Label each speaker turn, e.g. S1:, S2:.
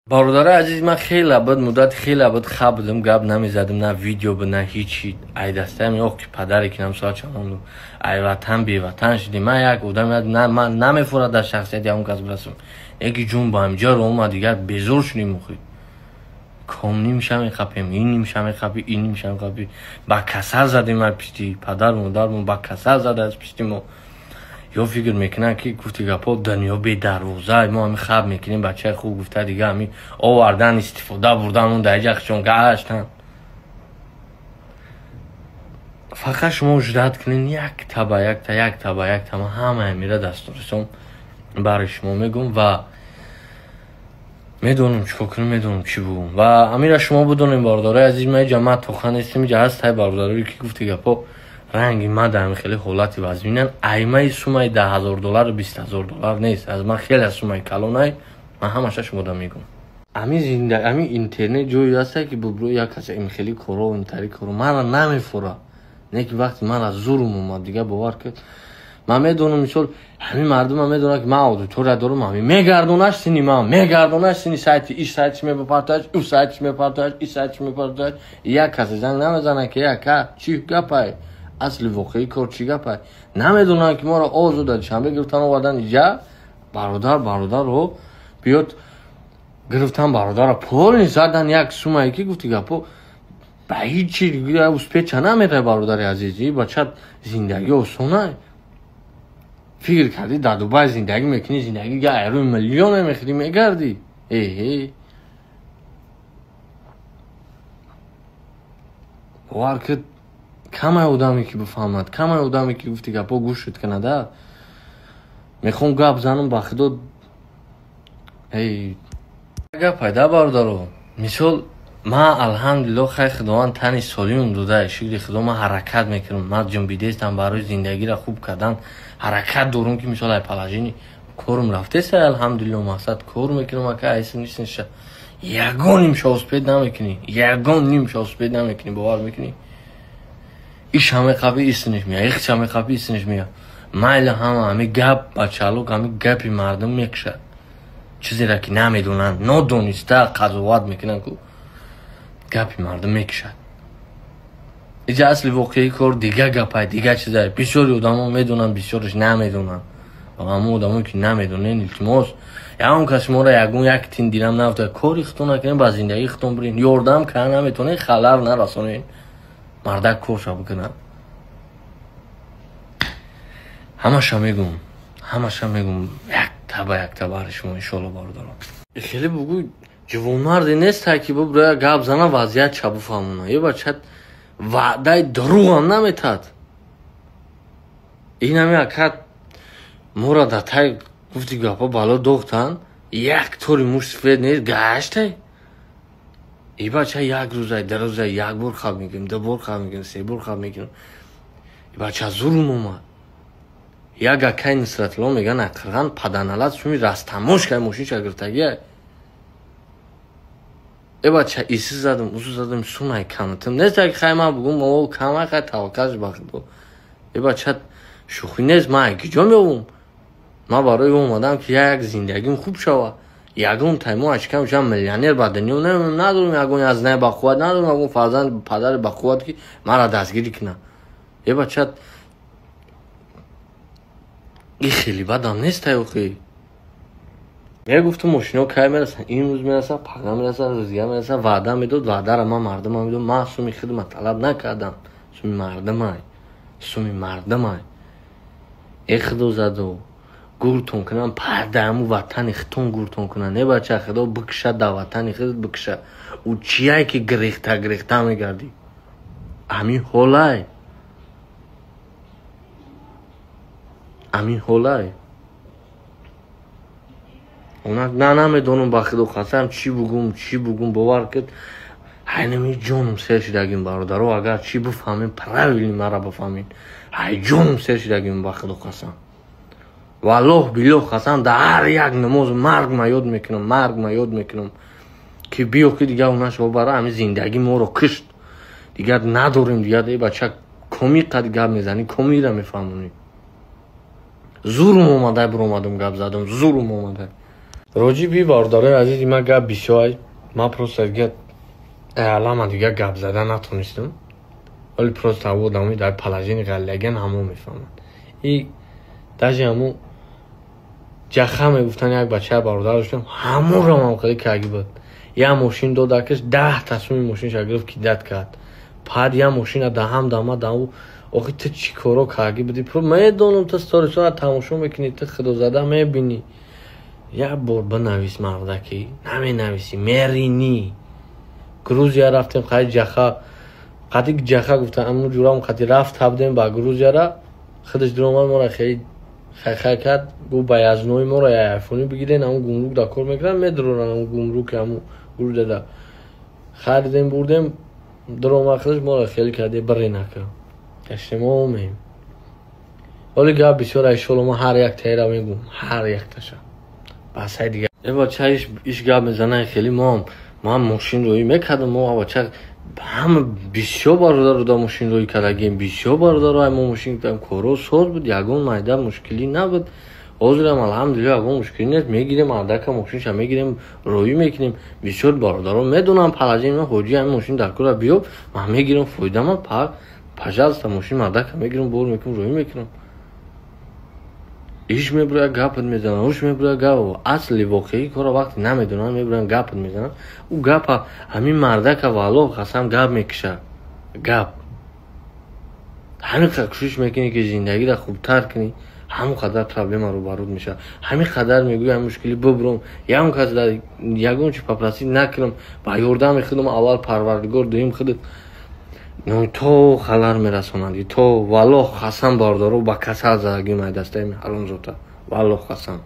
S1: Бародари азиз, ман хеле буд муддат, хеле буд хаб будам, гап намезадам, на видео буд, на ҳичи. Ай дастаям ё ки падаре ки намсоат чамонду, ай ватан беватан шудем. Ман як одам ман намефурад дар шахсияти ҳамон кас бирасам. Яки ҷун ба ҳамҷо омад, дигар безор шудем. Охи ком нимша мехапем, ин нимша мехапи, ин нимша мехапи. Ба касал задем, ай пишти падар модармон ба касал зада аз пишти мо. Ё фикр мекунанд, ки гуфти гапо дунё бедарвоза, мо ҳами хаб мекунем, бачаи хуб гуфта, дига ҳами овардан, истифода бурдан, он дар ҷахшон гаштан. Фақат шумо ждат кунед, якта ба якта, якта ба якта ман ҳамаи мира дасторисом барои шумо мегӯм ва медонам чӣ кор кунем, медонам чӣ бугум. Ва амира шумо бидонем, бародарои азиз, ман иҷа ман тоха нестем, иҷа ҳастай бародарое ки гуфти гапо ранги ма дар хеле ҳолати вазминан. Аймаи сумаи 10 000 доллару 20 000 доллар нест, аз ман хеле сумаи калонай, ман ҳамаша шумода мегӯм. Ами зинда, ами интернет ҷое ҳаста, ки бубро як каса ин хеле коро, интари коро мара намефура. Не ки вақти мара зурум омад, дига бовар кунед, ман медонам, мисол, ҳамин мардума медонад, ки ман аудитория дорам, ҳамин мегардонаш сини ман, мегардонаш сини сайти, иш сайтиш мепартояш, ӯ сайтиш мепартояш, иш сайтиш мепартояш. Як касе занг намезанад, ки яка чӣ гапай, асли воқеии кор чӣ гапай. Намедонанд, ки моро озода Душанбе гирифтан овардан иҷа, бародар, бародаро биёд гирифтан, бародара полни задан як сумае, ки гуфти гапо ба ҳичи успеча намерай. Бародари азиз, и бача зиндагӣ осона фикр кардӣ, дар Дубай зиндагӣ мекунӣ, зиндагӣ га айрӯи миллионе мехӯрӣ, мегардӣ. Эҳе, бовар кунед, камай одаме ки бифаҳмад, камай одаме ки гуфти гапо гӯшт кунада. Мехоҳам гап занам, ба худо, эй гап пайда. Бародаро, мисол, ман алҳамдулилло, хай, худованд тани солимам дода, шукри худо, ман ҳаракат мекунам, ман ҷунбидестам, барои зиндагиро хуб кардан ҳаракат дорум, ки мисол ай положени корум рафтеса, алҳамдулилло, мақсад кор мекунам, ака, айси нишниша ягон нимша успеть намекунӣ, ягон нимша успеть намекунӣ, бовар мекунӣ? Иш ҳамеқапи, истиниш мея, ихч ҳамеқапи, истиниш мея. Майли, ҳама ҳами гап бачалук, ҳами гапи мардум мекушад, чизеро ки намедонанд, нодониста қазоват мекунанд ку, гапи мардум мекушад. Иҷа асли воқеии кор дига гапай, дига чизай. Бисёри одамо медонанд, бисёриш намедонанд. Ва ҳамон одамое ки намедонен, илтимос, ягон кас шуморо ягон як тин дирам нафта, кори худтон накунед, ба зиндагии худтон бирен, ёрдам кара наметонед, халал нарасонед, мардак корша бикунад. Ҳамаша мегум, ҳамаша мегум, якта ба якта бари шумо, иншоалло. Бародарон, хеле бугӯй, ҷавонмарде нестай, ки буброя гап зана, вазъият ча буфаҳмона. Е бача ваъдаи дурӯғам наметад. Инами ака моро дар тай гуфти гапо бало дохтан, як тори муш сифед нест гаштай. И бача як рӯзай, 2 рӯзай як бор хаб мекунем, ду бор хаб мекунем, се бор хаб мекунем. И бача зурум омад. Як акай Нусратулло меган, ақирған паданалат суми растамошкай мошинша гирифтагия. Э бача, иси задам, усу задам, сумай камтим нест, ки хай ман бугум, о камай, хай, таваккалш ба худо. Э бача, шӯхӣ нест, ман киҷо меовум? Ман барои омадам, ки як зиндагим хуб шава. Ягон таймо ачкам шам миллионер ба дунё намеом, надорам ягон азнай бақувват, надорам ягон фарзанд, падари бақувват, ки маро дастгирӣ кунад. Э бача, и хеле бадам нестай охи. Мегуфтум, мошино кай мерасанд? Имрӯз мерасанд, пага мерасанд, рӯзига мерасанд. Ваъда медод, ваъдара ман мардумам медод. Ман суми хидма талаб накардам, суми мардумай, суми мардумай. Э худо задо гуртон кунам, пардааму ватани хитон гуртон кунам. Не бача, худо бикша, дар ватани худ бикша. Ӯ чияй, ки гирехта гирехта мегардӣ? Ҳамин ҳолай, ҳамин ҳолай. На, намедонам, ба худо қасам, чӣ бугум, чӣ бугум. Бовар кунед, ҳайнами ҷонум сер шидагим. Бародаро, агар чӣ бифаҳмем, правильно мара бифаҳмед, ҳай ҷонум сер шидагим, ба худо қасам, валлоҳ биллоҳ қасам, дар ҳар як намоз марг ма ёд мекунам, марг ма ёд мекунам, ки биё, ки дигар унашо бара ҳамин зиндагӣ моро кишт, дигар надорем. Дигар э бача, коми қад гап мезанӣ, комира мефаҳмонӣ. Зурум омада, биромадам, гап задам, зурум омада. Роҷиби бародарои азизи ман гап бисёр, ман просто дига алама дига гап зада натонистам. Вале просто ҳаво одамои дар положение ғаллаган ҳамо мефаҳманд. И даже ҳамо ҷаха мегуфтан, як бачаи бародар доштам, ҳамонро ҳам хеле каги буд. Як мошин дод акаш, 10 та суми мошинша гирифт, кидать кард. Баъд як мошина даҳам дама дам. Охи, ту чӣ коро карги будӣ? Медонам, ту сторисҳоро тамошо мекунӣ, ту худозада мебинӣ. Як бор бинавис, мардакӣ, наменависӣ, меринӣ. Грузия рафтем, қади ҷаха, қади ҷаха гуфтам, аму ҷурам қади рафт будем ба Грузияра. Худаш диромад, моро хеле хайхай кард, гуфт: «Ба язнои моро я айфони бигирен, ҳамун гумрук да кор мекунанд, медуроранд ҳамун гумруки ҳамун Грузияда». Харидем, бурдем, диромад, худаш моро хеле карде, биренака гаштем, омем. Ҳоли гап бисёр, иншолло, ман ҳар як таира мегӯм, ҳар якташа басай дига. Э бача иш гап мезана, хеле моам ман мошин роӣ мекардам. Мо бача ҳама бисёр бародаро да мошин роӣ кардагем, бисёр бародаро мо мошин коро соз буд, ягон майда мушкилӣ набуд. Ҳозирам, алҳамдулилла, ягон мушкилӣ нест. Мегирем адака, мошинша мегирем, роӣ мекунем. Бисёр бародаро медонам положение. Ҳоҷи, ҳамин мошин дар кора биёб, ман мегирам, фоидама, пожалуйста, мошин мардака мегирам, бор мекунам, роӣ мекунам. Иш мебурояд, гапат мезанад, уш мебурояд, гап. Асли воқеии корро вақте намедонанд, мебуроянд, гапат мезананд. Ӯ гапа ҳамин мардака, валлоҳ қасам, гап мекушад. Гап ҳамин қадр кӯшиш мекунӣ, ки зиндагиро хубтар кунӣ, ҳамон қадар проблема рӯбарӯ мешавад. Ҳамин қадар мегӯи, ҳамин мушкилӣ бибурам, ягон кас ягон чи попросить накунам, ба ёрдами худам, аввал Парвардигор, дуюм худат, то халал мерасонанд. То валлоҳ қасам, бародаро, ба касал задагим ай дастаи ҳаромзота, валлоҳ қасам.